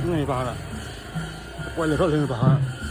န့ၣ်ဘၣ်ဒီး, ပှဲၤလဲၤထီၣ်လဲၤန့ၣ်ဘၣ်.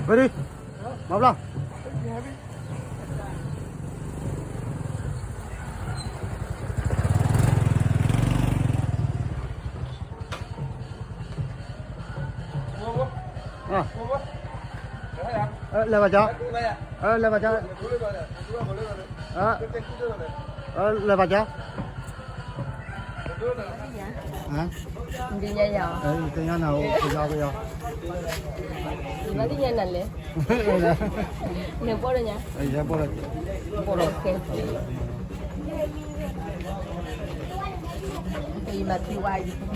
Ready? မၤဘျီ. လဲၤဘၣ်ကၠီ, လဲၤဘၣ်ကၠီ, လဲၤဘၣ်ကၠီ. သ့ၣ်ညါနၤ, သ့ၣ်ညါနၤ, လဲၤဘီၣ်ဒီးညါ, လဲၤဘီၣ်ဒီး, ဘီၣ်ဒီး, ယမၤသံဝါအံၤ.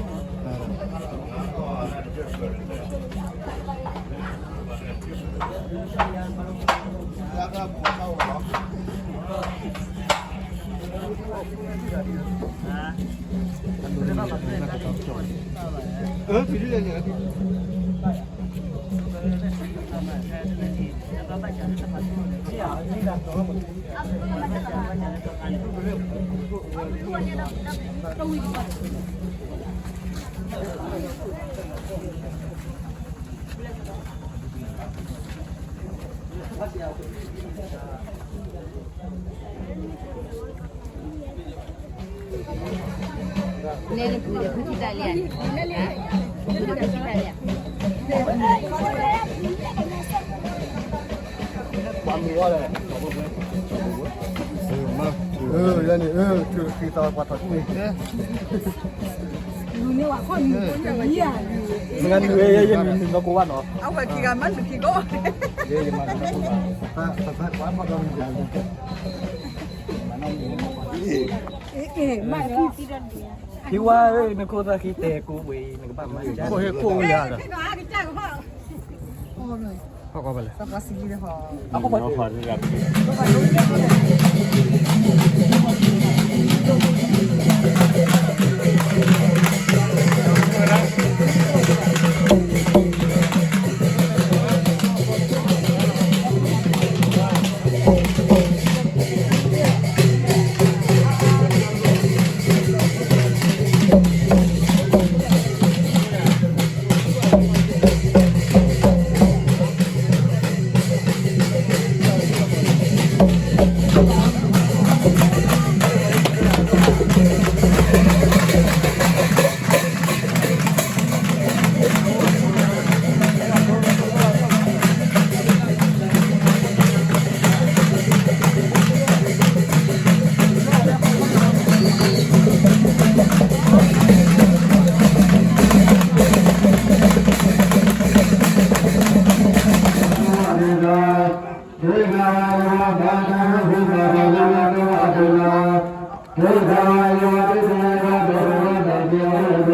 နဲနကုၤဒီးဖုထံတၢ်လံဧါ, နကုၤဒီးဖုထံတၢ်လံဧါ. ပှၤမုၢ်ဝါလဲၣ်, လၢန့ၣ်, သုသးပှၤထီၣ်ထူၣ်န့ၣ်, လူၤန့ၢ်ဝဲခီၣ်နုာ်, နုာ်, ယမၤနုာ်ကီၢ်ဘၣ်နီၤ, အဝဲခံဂၤမၤနုာ်ခံကီၢ်, ယမၤနုာ်ကီၢ်ဘၣ်, မၤနုာ်, ခံဝါဧၢ, နခိၣ်သၣ်ခံတဲကိးဝဲအံၤ နကဘၣ်မၤ, ခိၣ်ဟ့ၣ်ကိးဝဲယၤဒီး, ဟီၣ်ကီၢ်ဘၣ်လဲၣ်, ဟီၣ်ကီၢ်, ဟီၣ်ကီၢ်ဘၣ်လဲၣ်. လၢပှၤ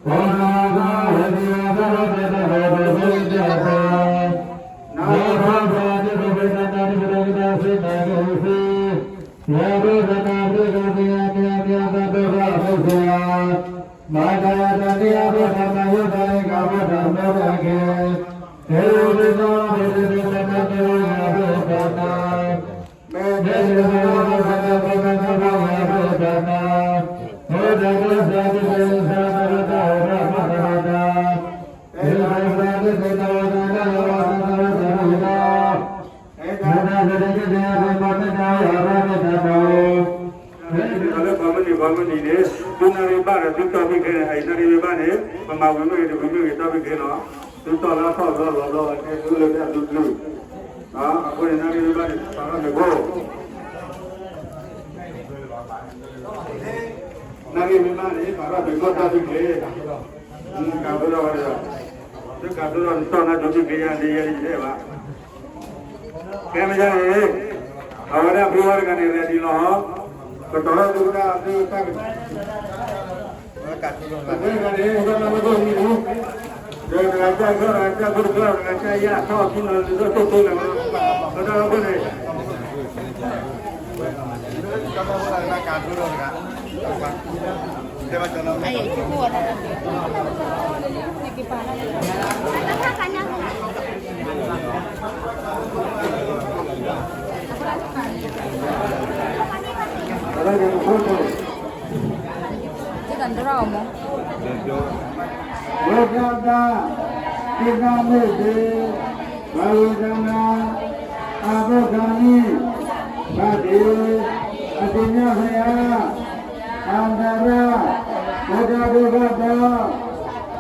မုၢ်နံၤပှၤမုၢ်နံၤန့ၣ် သုနၣ်ရံၣ်ဘၣ်ဒီးသုတီၢ်ဘံၣ်ခဲန့ၣ် အအံၤနၣ်ရံၣ်မ့ၢ်ဘၣ်န့ၣ် ပမၤဝံၤမ့ၢ်ဂ့ၤ တဝံၤမ့ၢ်ဂ့ၤ တီၢ်ဘံၣ်ခဲလီၤ. သုတီၢ်လၢအထီၣ်ဘျီလီၤဘျီ ကဲသုလၢတၢ်ဒိၣ်ကျုၢ်, အဃိန့ၣ် နၣ်ရံၣ်မ့ၢ်ဘၣ်န့ၣ် ပာ်ထီၣ်မ့ၤခိၣ် နၣ်ရံၣ်မ့ၢ်ဘၣ်န့ၣ် ပာ်ထီၣ်မ့ၤခိၣ်တီၢ်ဘံၣ်ခဲ, ကးဘျုးထီၣ်ဝဲဒီး, သုကးဘျုးထီၣ် သုတီၢ်နၣ်ဒိၣ်ဘံၣ်ခဲယၤန့ၣ် ယဲဒ်ယဲဘၣ်. ကဲမ့ၢ်ဒ်န့ၣ်, အဝဲဒၣ်ဖုဝါတဂၤန့ၣ် ready လီၤ, ကတီၤထီၣ်သုကတၢၢ်သုတၢ်က အဝဲတဂၤန့ၣ် ဟဲလီၤမ့ၢ်ဒ်န့ၣ်, ဒီးတဂၤကၢ်ကၢ်တဂၤကၢ်ဖိတဂၤ တဂၤကၢ်ယၢ်ထီၣ်ထံနီၤ လၢသိၣ်သိၣ်လၢၤလီၤ, ဒီးတၢ်လီၢ်ခိၣ်န့ၣ် ဝဲဒၣ်တၢ် သ့ၣ်နီၣ်မ့ၢ်သ့, ဘၣ်ဝံၤတနၤ, အဘိၣ်သးနံၣ်, ဘၣ်ဒ့, အသ့ၣ်ညါဖဲအါ, အန္တရ, ဘုရားဒုက္ခဒီ,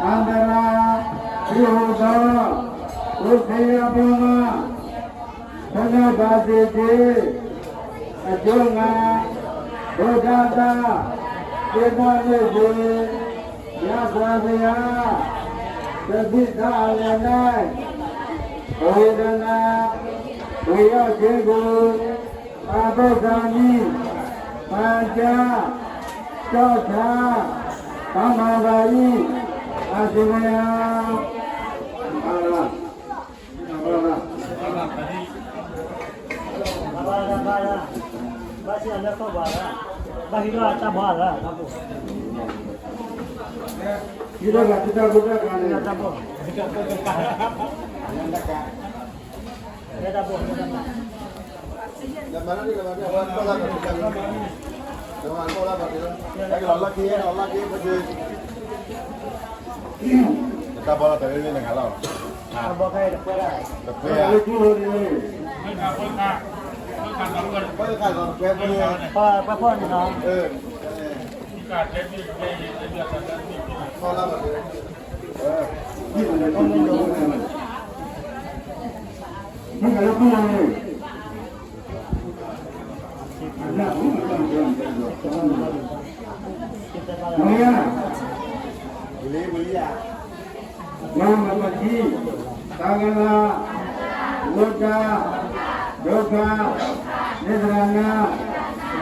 အန္တရ, သံဟူးဒီ, ဘုရားဘုမ, ဖဲန့ၣ်ဘၣ်သ့ၣ်သ့ၣ်, အကၠိငါ, ဘုရားတၢ်, သ့ၣ်နီၣ်မ့ၢ်သ့, ယၤသးသယၤ, တသံၣ်တၢ်အလဲၢ်န့ၣ်, ပဝေဒနာ, ဝေရောက်ခြင်းကို, အာဘိုဂါမိ, ပန်ကြား, လျှောက်ထား, တောင်းပန်ပါ၏, အာသဝေယံ, အာရ တၢ်ဘီလီၤတၢ်ရ့ရ့နဂၤလီၤ, တပှဲၤဧါ, ပှဲၤဖီန့ၣ်လီၤ, ဝံၤလံ ဝံၤလံဧါ, ဝံၤလံ, တၢ်ဂၤလၢ်, ဝိတ္တ, ဒုက္ခ, နိစ္စရဏ,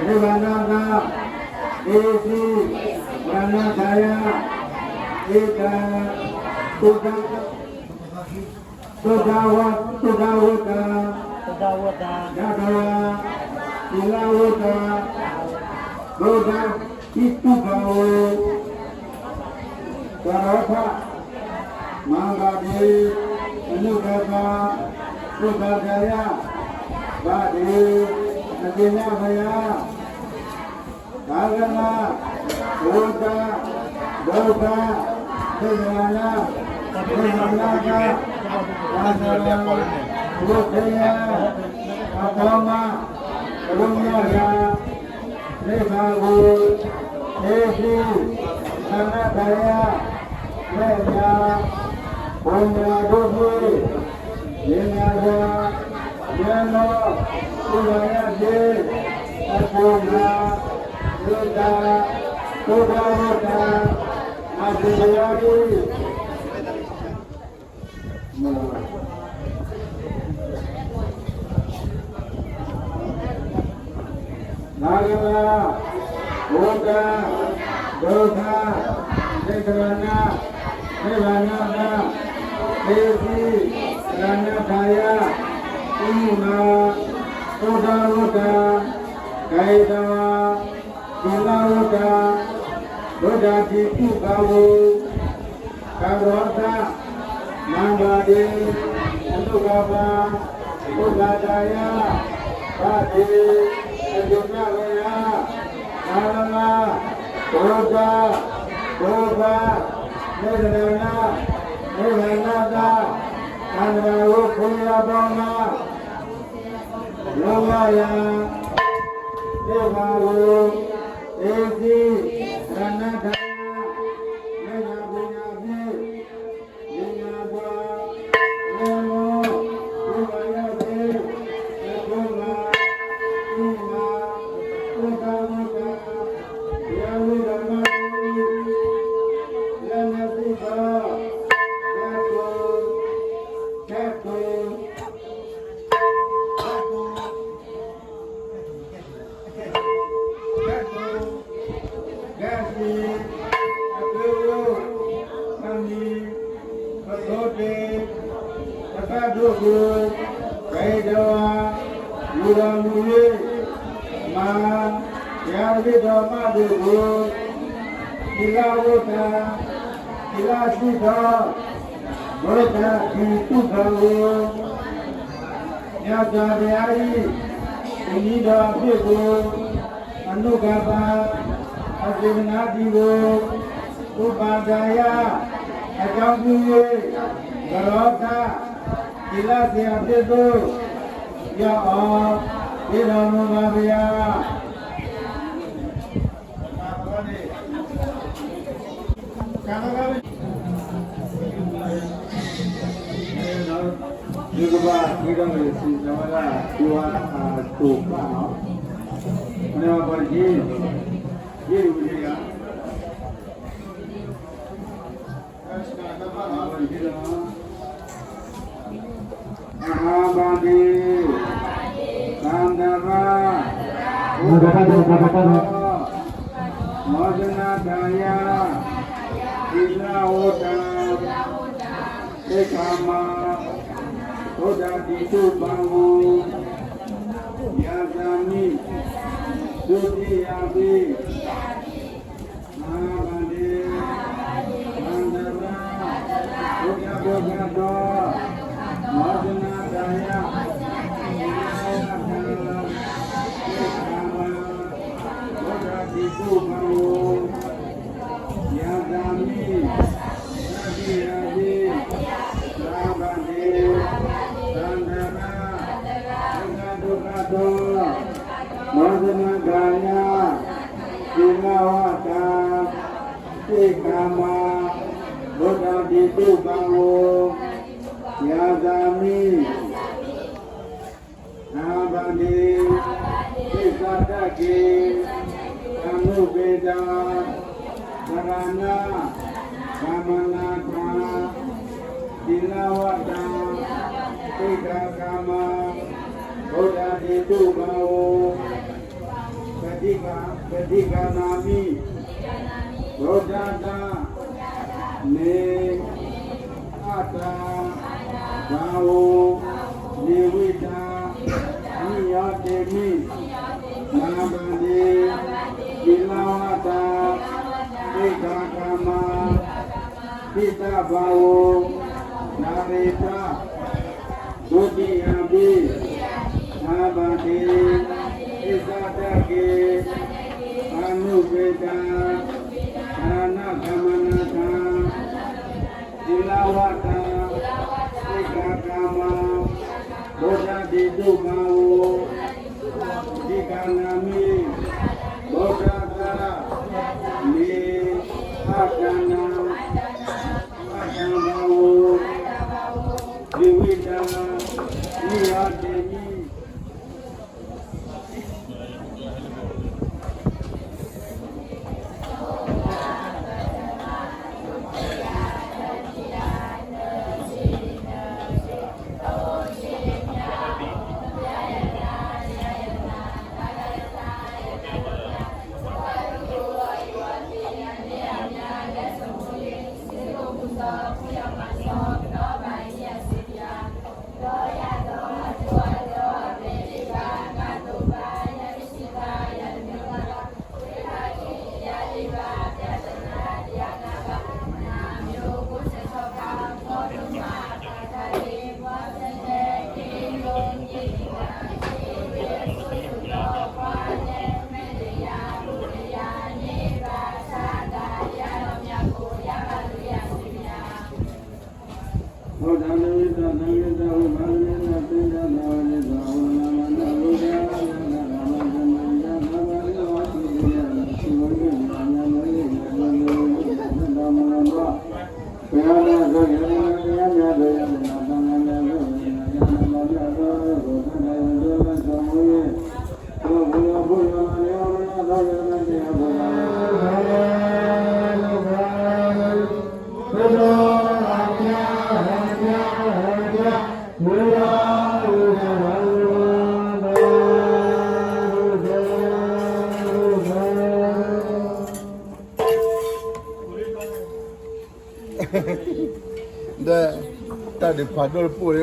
နိဗ္ဗာန်သာ, ဒေသီ, မရဏခြာယ, ဧတံ, သုတံ သုတဝတ္တ, သုတဝတ္တ, သုတဝတ္တ, ဓာတဝါ, သီလဝတ္တ, သုတံ ဟိတု ဘာဝေ, သရထ, မင်္ဂဒေ, အနုတ္တပ, သုတ္တဒါယ, ဘဒေ, အသ့ၣ်ညါဖဲယၤ သာသနာ, ဝတ္တ, ဒုက္ခ, သစ္စာနာ, သစ္စာနာက, သာသနာ, ဝိသယ, အတမ, ကရုဏာက, နိဗ္ဗာန်ကို, သေသူ, သရထယ, လက်ညာ, ဘုံညာဒုက္ခ, မြင်ညာစွာ, ယံတော်, သုသာယသေ, အကျိုးငှာ, သုတ, သုတဝတ္တ, အသေတရားတို့, သာသနာ, ဝတ္တ, ဒုက္ခ, ဒိသ, သ့ၣ်ကရန, သ့ၣ်ဘၣ်နသ, သ့ၣ်သံ, ကရနထါယ, အူမၤ, အိၣ်တၢ်အိၣ်တၢ်, ကဲတၢ်ဝါ, သီလအိၣ်တၢ်, ဘုဒ္ဓတံၤသူၣ်ဘၣ်ဝူ, ကရီသ, မၤဘၣ်ဒ့, အဒိၣ်ကဘၣ်, အိၣ်ဘၣ်တၢ်ယါ, ဘၣ်ဒ့, အဒိၣ်ကဘၣ်ယါ, မၤလၢလၢ, ဒိသ, ဒိသ, မ့ၢ်တဂၤလၢ, မ့ၢ်တဂၤလၢသး, တၢ်တဂၤဧိၤခိၣ်ယါဘီမါ လီၤဂာ်ယၤ, သ့ၣ်ဘၣ်ဧိၤ, သ့ၣ်သံ, ရနထါယါ, မ့ၢ်ယၤဘုညါသ့ၣ်, ဘုညါဘွါ, လဲၤမိၢ်, ဘုမၤယၤသ့ၣ်, လဲၤခိၣ်မၤ, သံမၤ, အိၣ်သးအိၣ်သး, ယၤဝံၤဒီးမၤသံ, လဲၤနၤသံဘီ, ကဲကိ, ကဲကိ ကဲစံ, အဘျုးအိၣ်, အမံၤ, ပသိတ့, ပသးဒိၣ်ဘိ, ပဟ့ၣ်ဒိးဝါ, လူၤဒီးမူလ့, မၤ, ယၤတဘ့ၣ်ဒီးမးဒိၣ်ဘိ, သီလအိၣ်တၢ်, သီလစံးထီၣ်, ဘုဒ္ဓတံၤသူၣ်ဘၣ်ဝူ ညါတၢ်ဘၣ်အံၤ, တနံၤဒီးအဘ့ၣ်ဘိ, အနိၣ်ဂၤဘၣ်, အစ့ကနါဒံဘိ, အိၣ်ဘၣ်တၢ်ယါ, အကၠီမုၢ်ဂ့ၤ, ကရီသး, သီလစ့အဘ့ၣ်ဘိ, ယအီၤ, သ့ဒီးမိၢ်ဘၣ်ဘၣ်ယါ ယကဘၣ်ဃ့ဒီးလၢစံးဆၢဝဲဒၣ် ယွၤအတိာ်ပၢ်နီၤ, မ့ၢ်ပှၤယ့ၣ်, ယ့ၣ်ဝံၤန့ၣ်ယၤ မၤဘၣ်ဒ့, သန္တာရ, အိၣ်ဘၣ်ဒ့, မောဒနာဒါယ, သီလအိၣ်တၢ်, သိက္ခာမ, ဘုဒ္ဓတံၤသူၣ်ဘၣ်ဝူ, ယၤသးမံ, ဒုတိယဘိ မၤဘၣ်ဒ့, သန္တာရ, အိၣ်ဘၣ်ဒ့, မောဒနာဒါယ, သီလအိၣ်တၢ်, သိက္ခာမ, ဘုဒ္ဓတံၤသူၣ်ဘၣ်ဝူ, ယၤသးမံ, တတိယဘိ, မၤဘၣ်ဒ့, သန္တာရ, အိၣ်ဘၣ်ဒ့, မောဒနာဒါယ, သီလအိၣ်တၢ်, သိက္ခာမ, ဘုဒ္ဓတံၤသူၣ်ဘၣ်ဝူ, ယၤသးမံ, မၤဘၣ်ဒ့, သစ္စာတတ်ကိ, အနုပ္ပန္န, သရဏ, ကမ္မနာထံ, သီလဝတ္တ, သိက္ခာကမ္မ, ဘုဒ္ဓတံၤသူၣ်ဘၣ်ဝူ, ပဋိက္ခ, ပဋိက္ခဏာမိ, ဘုဒ္ဓတံၤ, မ့ၢ်, အတံၤ, ဘၣ်ဝူ, နိဝိတံၤ, နိယတေမိ, မၤဘၣ်ဒ့, သီလဝတ္တ, သိက္ခာကမ္မ, သီလဘၣ်ဝူ, နရံတံ, ဒုတိယဘိ, မၤဘၣ်ဒ့, သစ္စာတတ်ကိ, အနုပ္ပန္န, သရဏကမ္မနာထံ, သီလဝတ္တ, သိက္ခာကမ္မ, ဘုဒ္ဓတံၤသူၣ်ဘၣ်ဝူ, ပဋိက္ခဏာမိ, ဘုဒ္ဓတံၤ, မ့ၢ်, အတံၤ, အတံၤဘၣ်ဝူ, နိဝိတံၤ, နိယတေမိ. ဒီး တၢ်ဒုးဖးဒိၣ်တပိၢ်လၢ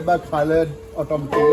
ဘၣ်ခးလၢ automatic လၢ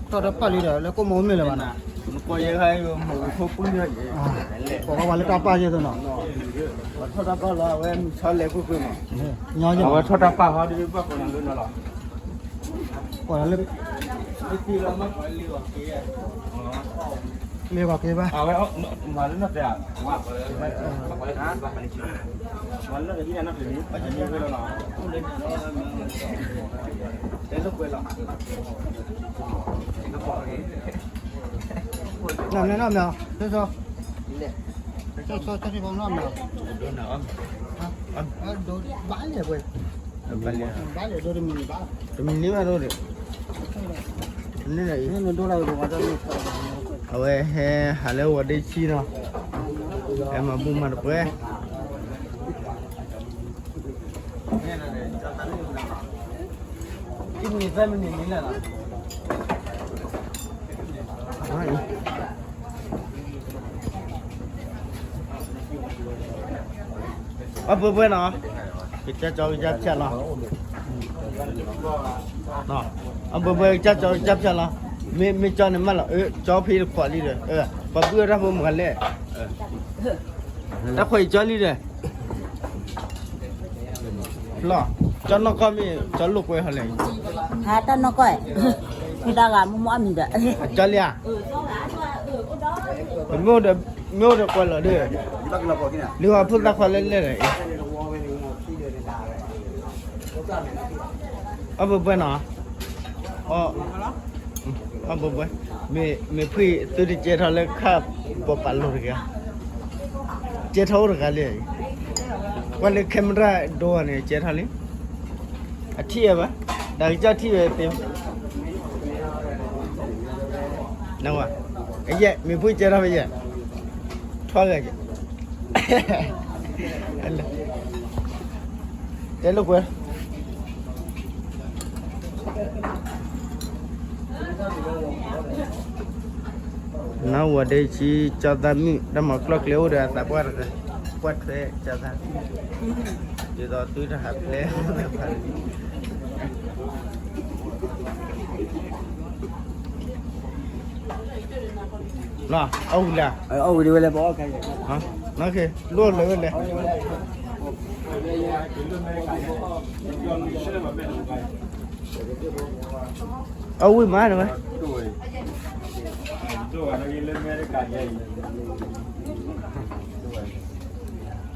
ထီၣ်တၢ်ပာ်လံဒီး လၢကိၣ်မီၤမ့ၢ်လၢၤဘၣ်နီၤ, ကိးယဲၢ်ခါယိၤ မိၢ်ဖိပူၤယဲၢ်, ပှၤကဘၣ်လၢတၢ်ပာ်ယဲၢ်သိးနီၤ, ပှၤထီၣ်တၢ်ပာ်လီၤ အဝဲမုၢ်ဆီလဲၤကွ့ၢ်ကွ့ၢ်မး, အဝဲထီၣ်တၢ်ပာ်ဟီဒ်ဘၣ်ကိးနၤလၢနီၤလီၤ, ကိးနၤလၢ လ့ၤဂီၤက့ၤဘၣ်, အဝဲမၤလၢနီၢ်တဲ, မၤလၢနီၢ်တဲ, တဲလိာ်ကွဲလီၤ, နီၢ်မ့ၢ်နီၢ်မ့ၢ်, ဆိဆိ, ဆိဆိ, ဆိဆိနီၢ်မ့ၢ်, ဘၣ်လဲၣ်ဝဲ တမံၤန့ၢ်ဘၣ်ဒိၣ်ဒီး, တမံၤန့ၢ်ဘၣ်ဒိၣ်ဒီး, န့ၣ်လီၤအံၤ, အဝဲဟဲဟးလၢဝီၤဒ့ဆံနီၤ, ဟဲမၤဘူၣ်မၤတပှဲၤ, အီၣ်ဘှဲဘှဲနီၤ, ကစၢ်ကၠီကစၢ်ဖၠၣ်လီၤ, အီၣ်ဘှဲဘှဲကစၢ်ကၠီကစၢ်ဖၠၣ်လီၤ, မ့ၢ်ကၠီန့ၣ်မးလီၤ, ကၠီဖဲတခွးလံဒီး, ပှၤဘုၣ်အတၢ်ဖိမုၣ်ကလဲၣ်, တၢ်ခွဲးအံၤကၠီလံဒီး လီၤ, ကၠီနီၢ်ကီၢ်မ့ၢ် ကၠီလိာ်ကွဲဟီလဲၣ်, ဟါတၢ်နီၢ်ကီၢ်, ဖုတၢ်ဂၤမုၢ်မုၢ်အမံၤဒီး, ကၠီလံဧါ, မ့ၢ်အိၣ်ဒီးကွဲးလီၤဒီး, လံဟီဖိသၣ်ခွါလဲၣ်လဲၣ်ဒီး, အီၣ်ဘှဲဘှဲနီၤ, အီၣ်ဘှဲဘှဲ, မ့ၢ်ဖုအံၤသုတကဲထီၣ်လၢခါပိာ်ပာ်လိၤတဂၤ, ကဲထီၣ်အိၣ်တဂၤလံ, ကွၢ်လၢ camera ဒိန့ၣ် ကဲထီၣ်လံ, အထံၣ်ဝဲဘၣ်, ဒီးကစၢ်ထံၣ်ဝဲသ့, နဝဲ, ယဲၢ် မ့ၢ်ဖုကဲထီၣ်ဝဲယဲၢ်, ထွါဂၤကဲ, တဲလိာ်ကွဲ နီၢ်ဝၤဒ့ဆံ ကၠီသးမုၣ် တၢ်မၤကျီၢ်ကျဲအိၣ်ဒီးအသးပှၢ်တဂၤ, ပှၢ်ထွဲကၠီသး, ဒ်သိးသုတဟးပျဲ, လီၤ, အီၣ်ဝံၤလံ, အီၣ်ဝံၤဒ်ဝဲလဲၣ်, လိၣ်လၢဝဲလဲၣ်, အီၣ်ဝံၤမးန့ၣ်ဝဲ, လ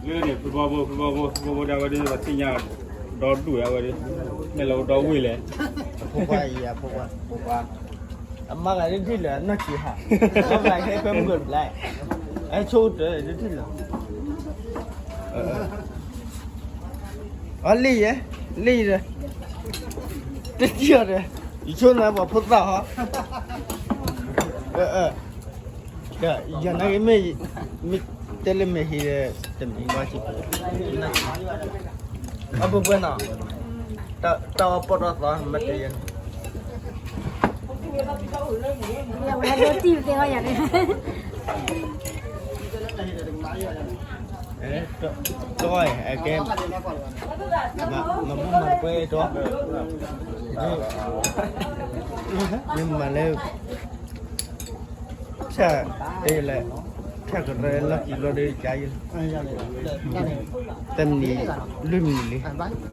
ၢန့ၣ် ဖုဘီဘိ ဖုဘီဘိ ဖုဘီဘိဒၣ်ဝဲဒၣ် ပှၤသ့ၣ်ညါ ဒီဒူၣ်ဝဲဒၣ်, မ့ၢ်လၢဒီဝ့ၢ်လဲၣ်, ပှၤ ဖိခွါအံၤ ဖိခွါ, အမါဂၤဒ်ထံၣ်လၢၤ နီၢ်ဆံးဟး, မါဂၤဟဲဖဲမုၢ်ဘျါ, အဆိကတၢၢ်ဒ်ထံၣ်လၢၤ, အလံယဲ, လံဒီး, တထံၣ်အီၤဒီး, ယဆိကမိၣ်ပှၤဖိသၣ်ဟီ, ယနာ်က့မ့ၢ်, မ့ၢ်တဲလၢမ့ၢ်ဟံးဒီး, တမ့ၢ်ဘၣ်စံး, အပှဲၤပှဲၤနီၤ, တၢ်အီၣ်ပီၣ်ထီၣ်သီ မ့ၢ်တဲယဲန့ၣ်, ဝဲဒိတံၢ်သ့အီၤယၤန့ၣ်, တအီၣ်အကဲ, မၤမူမၤတပှဲၤတအီၣ်, မ့ၢ်မၤလၢ ဆၣ်, တဲလဲၣ်, ဆၣ်ကရၢလီၢ်ခံဘျီဒီးကါယဲ, တမံၤ, လွံၢ်မံၤလံ,